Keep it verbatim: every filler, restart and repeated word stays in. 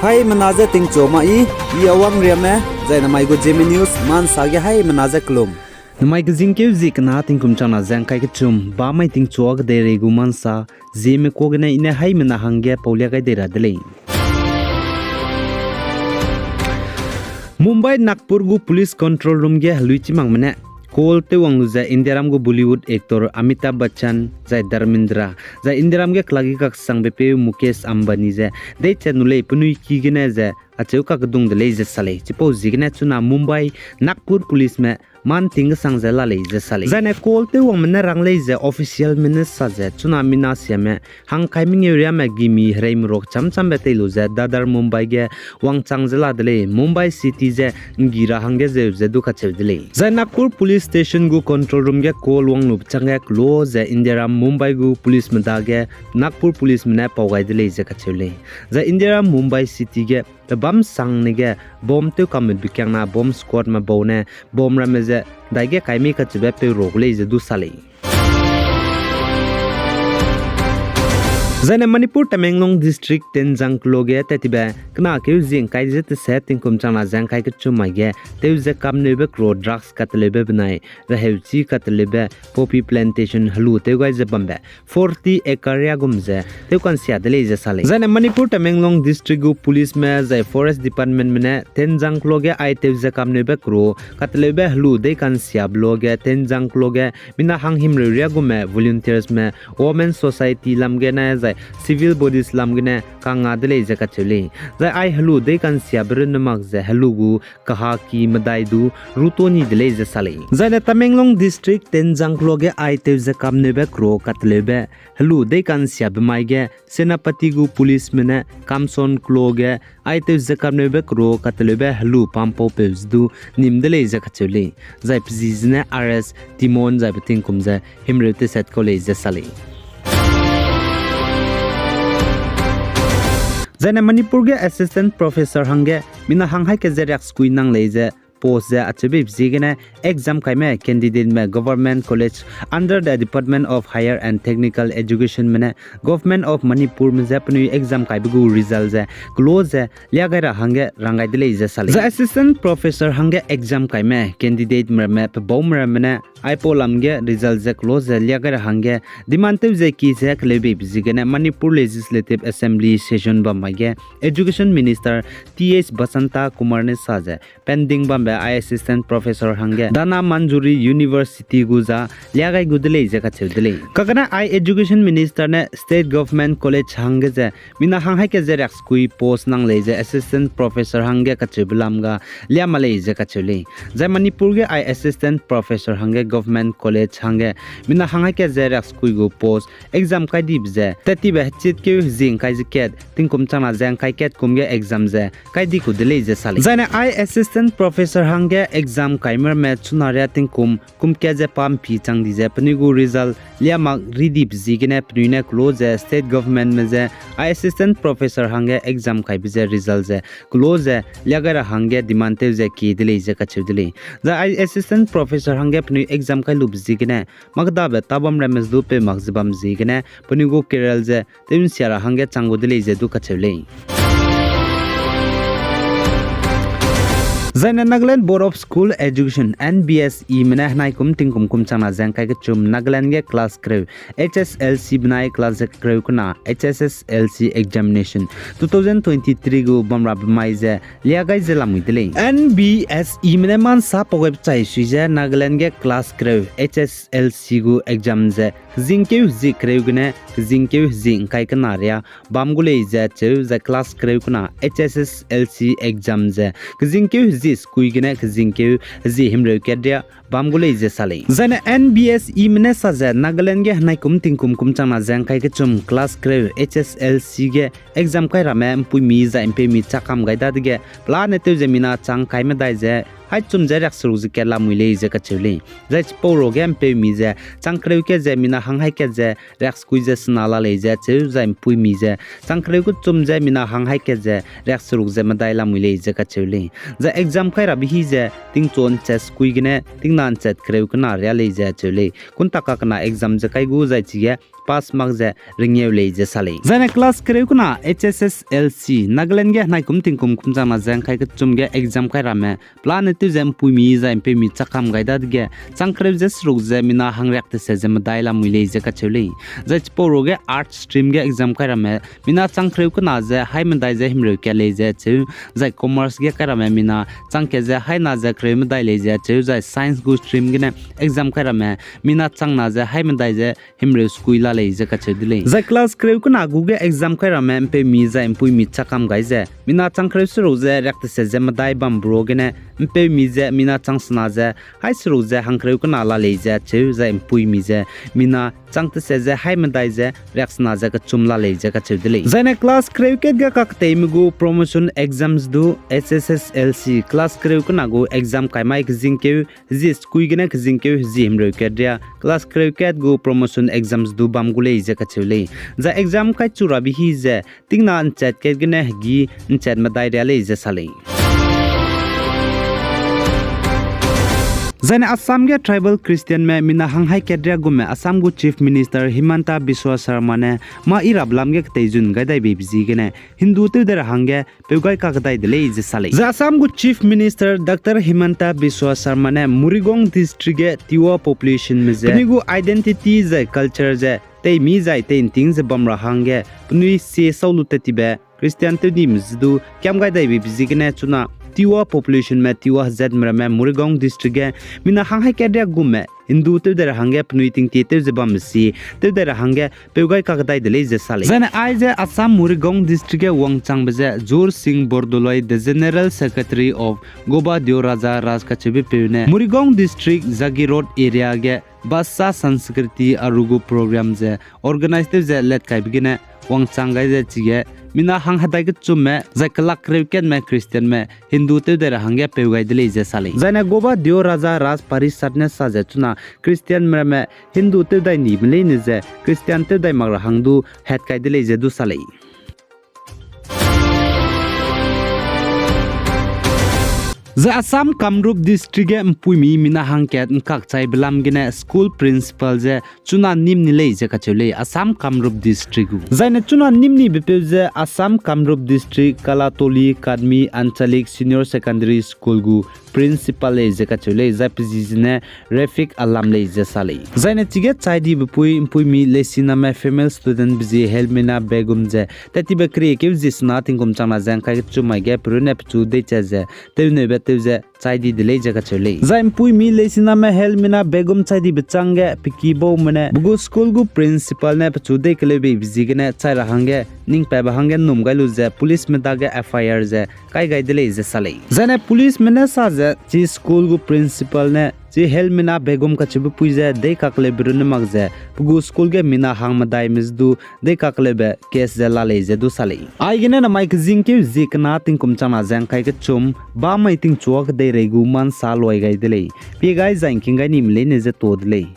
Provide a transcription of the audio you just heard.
Haimena je tingchu ma i, i Awang Riame, zai namai gu Zeme News, Mansa ge haimena je kelum. Namai kezingkeu zie kena tingkum changna ze ngkai kechum, bamai tingchua kedeirei gu Mansa, Zeme kua gene i ne haimena hangge paulia gai dei ra de lei. Mumbai Nagpur gu police control room ge heluichimakme ne call tew wang lu ze Indiaram gu Bollywood actor Amitabh Bachchan, zai Dharmendra, zai Indiaram ge kelagi kaksangbe peu Mukesh Ambani ze deichat nu lei penui ki gene ze acheu kakedung de lei ze sa lei. Chipau ziegene chuna Mumbai Nagpur policeme man ting kesang ze la lei ze sa lei. Zaine call tew wangme ne rang lei ze officialme ne sa ze chuna mina siame hangkai mengeu riame gimi hereimeruk chamchambe tei lu ze Dadar Mumbai ge wangchang ze la de lei, Mumbai City ze nggi ra hangge zeu ze du kacheu de lei. Zai Nagpur Police Station gu control room ge call wang lube changge kelo ze Indiaram Mumbai gu policeme dage Nagpur policeme ne pau gai de lei ze kacheu lei. Zai Indiaram Mumbai City ge pebâm sangne ge bomb tew kammutbe kiangna bomb squadme bau ne bomb ramme ze daige kaimei kacheube peu ra gu lei ze du sa lei. Zaine Manipur Tamenglong District Tenjang kelo ge tat tibe kena keu zie ngkai ze tese tingkum changna ze ngkai kechum mai ge tew ze kamneube kero drugs kateleube benai reheuchi kateleube poppy plantation helu tew gai ze bambe forty acre area gum ze tew kansia de lei ze sa lei. Zaine Manipur Tamenglong District gu policeme zai Forest Departmentme ne Tenjang kelo ge ai tew ze kamneube kero kateleube helu dei kansiabe luage Tenjang kelo ge mina hang himreu ria gume volunteersme, women society lam gene zai civil bodies lam gene kanga de lei ze kacheu lei. Zai ai helu dei kansiabe runne mak ze helu gu kahaki medai du ruto ni de lei ze sa lei. Zaine Tamenglong District Tenjang kelo ge ai tew ze kamneube kero kateleube helu dei kansiabe mai ge Senapati gu policeme ne Kamson kelo ge ai tew ze kamneube kero kateleube helu pampaupeu ze du nim de lei ze kacheu lei. Zai pe zi zene R S Timon zai pe tingkum ze himreu teset kau lei ze sa lei. Zaine Manipur ge assistant professor hangge mina hang haî ke ze riaksekui nang lei ze post ze acheubeibe ziegene exam kaime candidateme Government College under the Department of Higher and Technical Educationme ne Government of Manipurme je penui exam kaibe gu result ze kelo ze lia gai ra hangge rang gai de lei ze sa lei. Zai assistant professor hangge exam kaime candidateme ramme pebaume ramme ne aipau lam ge result ze kelo ze lia gai ra hangge demand tew ze ki ze keleubeibe ziegene Manipur Legislative Assembly session bam mai ge Education Minister Th Basanta Kumar ne sa ze pending bambe ai assistant professor hangge Dhanamanjuri University gu za lia gai gu de lei ze kacheu de lei. Kagane ai education minister ne state government college hangge ze mina hang haî ke ze riaksekui post nang lei ze assistant professor hangge kacheube lam ga lia ma lei ze kacheu lei. Zai Manipur ge ai assistant professor hangge government college hangge mina hang haî ke ze riaksekui gu post exam kai dibe ze tat tibe hechit keu hezi ngkai ze kat tingkum changna ze ngkai kat kum ge exam ze kai di ku de lei ze sa lei. Zaine ai assistant professor hangge exam kaime ramme chuna ria tingkum kum kat ze pa mpi chang di ze penui gu result lia mak ri dibe ziegene penui ne kelo ze state governmentme je ai assistant professor hangge exam kaibe ze result ze kelo ze lia gai ra hangge demand tew ze ki de lei ze kacheu de lei. Zai ai assistant professor hangge penui exam kai lube ziegene mâ kedabe tabam ramme ze du peu mak ze bam ziegene penui gu career ze tew nsia ra hangge chang gu de lei ze du kacheu lei. Zaine Nagaland Board of School Education, N B S Eme ne henai kum tingkum kum changna ze ngkai kechum Nagaland ge class kereu, H S L C benai class ze kereu kena H S S L C examination two thousand twenty-three gu bamrabe mai ze lia gai ze lamui de lei. N B S Eme ne mansa pau gaibe chai sui ze Nagaland ge class kereu H S L C gu exam ze kezingkeu hezi kereu gene kezingkeu hezi ngkai kena ria bam gu lei ze cheu zai class kereu kena H S S L C exam ze kezingkeu hezi sekui gene kezingkeu hezi himreu kat ria bam gu lei ze sa lei. Zaine N B S Eme ne sa ze Nagaland ge henai kum tingkum kum changna ze ngkai kechum class kereu H S L C ge exam kai ramme mpuimi zai mpeumi chakam gai dadege pelane tew ze mina chang kai medai ze haî chum ze riakseruk ze kat lamui lei ze kacheu lei. Zai chipau ruage mpeumi ze chang kereu kat ze mina hang haî kat ze riaksekui ze sena la lei ze cheu zai mpuimi ze chang kereu kechum ze mina hang haî kat ze riakseruk ze medai lamui lei ze kacheu lei. Zai exam kai rabe hi ze tingchu nchat sekui gene tingna nchat kereu kena ria lei ze cheu lei. Kuntak kakena exam ze kai gu zai chige pass mak ze ringeu lei ze sa lei. Zaine class kereu kena H S S L C Nagaland ge henai kum tingkum kum changna ze ngkai kechum ge exam kai ramme pelane tew ze mpuimi zai mpeumi chakam gai dadege chang kereu ze seruk ze mina hangriak tese ze medai lamui lei ze kacheu lei. Zai chipau ruage Arts stream ge exam kai ramme mina chang kereu kena ze haî medai ze himreu kat lei ze cheu, zai Commerce ge kai ramme mina chang kat ze haî na ze kereu medai lei ze cheu, zai Science gu stream gene exam kai ramme mina chang na ze haî medai ze himreu sekui la lei ze kacheu de lei. Zai class kereu kena gu ge exam kai ramme mpeumi zai mpuimi chakam gai ze mina chang kereu seruk ze riak tese ze medai bambe ruagene mpeumi ze mina chang sena ze haî seruk ze hangkereu kena la lei ze cheu, zai mpuimi ze mina chang tese ze haî medai ze riak sena ze kechum la lei ze kacheu de lei. Zaine class kereu kat ge kaketeime gu promotion exams du H S S L C class kereu kena gu exam kai mai kezingkeu hezie sekui gene kezingkeu hezie himreu kat ria class kereu kat gu promotion exams du bam gu lei ze kacheu lei. Zai exam kaichu rabe hi ze tingna nchat kat gene hegî nchat medai ria lei ze sa lei. Zaine Assam ge tribal Christianme mina hang haî kat ria gume Assam gu Chief Minister Himanta Biswa Sarma ne mâ i rabe lam ge ketei zun gai dai beibe ziegene Hindu tew dai ra hangge peu gai kakdai de lei ze sa lei. Zai Assam gu Chief Minister Doctor Himanta Biswa Sarma ne Morigaon District ge Tiwa populationme ze penui gu identity zai culture ze teimi zai tei nting ze bam ra hangge penui sie sau lu tat tibe Christian tew dime ze du kiam gai dai beibe ziegene chuna Tiwa populationme Tiwa hezatme ramme Morigaon District ge mina hang haî kat ria gume Hindu tew dai ra hangge penui tingtie tew ze bambe si tew dai ra hangge peu gai kakdai de lei ze sa lei. Zaine aize Assam Morigaon District ge wangchangbe ze Jor Singh Bordoloi, the General Secretary of Gobadeo Raja Raj kacheube peu ne Morigaon District Jagirod area ge Bhasha Sanskriti aru gu program ze organize tew ze let kaibe gene wangchang gai ze chige mina hang hedai kechumme zai kelak kereu katme Christianme Hindu tew dai ra hangge peu gai de lei ze sa lei. Zaine Gobadeo Raja Raj Parishad ne sa ze chuna Christianme ramme Hindu tew dai nime leine ze Christian tew dai mak ra hang du hat kai de lei ze du sa lei. Zai Assam Kamrup District ge mpuimi mina hangkat ngkak chaibe lam gene school principal ze chuna nim ni lei ze kacheu lei Assam Kamrup District gu. Zaine chuna nim nibe peu ze Assam Kamrup District Kalatoli Kadmi Anchalik Senior Secondary School gu principal lei ze kacheu lei, zai pe zi zene Refik Alam lei ze sa lei. Zaine chige chai dibe pui mpuimi Leisiname female studentbe zi Helmina Begum ze tat tibe keriekeu zi sena tingkum changna ze ngkai kechu mai ge perunne pechu deicha ze tewneube tew ze chai di de lei ze kacheu lei. Zai mpuimi Leisiname Helmina Begum chai dibe chângge pe kibaume ne pe gu school gu principal ne pechu dei keleu beibe ziegene chai ra hangge ning patbe hangge nnum gai lu ze policeme dage F I R ze kai gai de lei ze sa lei. Zaine policeme ne sa ze chi school gu principal ne chi Helmina Begum kacheube pui ze dei kakleube runne mak ze pe gu school ge mina hang medaime ze du dei kakleube case ze la lei ze du sa lei. Aigene namai kezingkeu zie kena tingkum changna ze ngkai kechum bamai tingchua kedeirei gu mansa luai gai de lei. Pie gai zai ngking gai nime leine ze to de lei.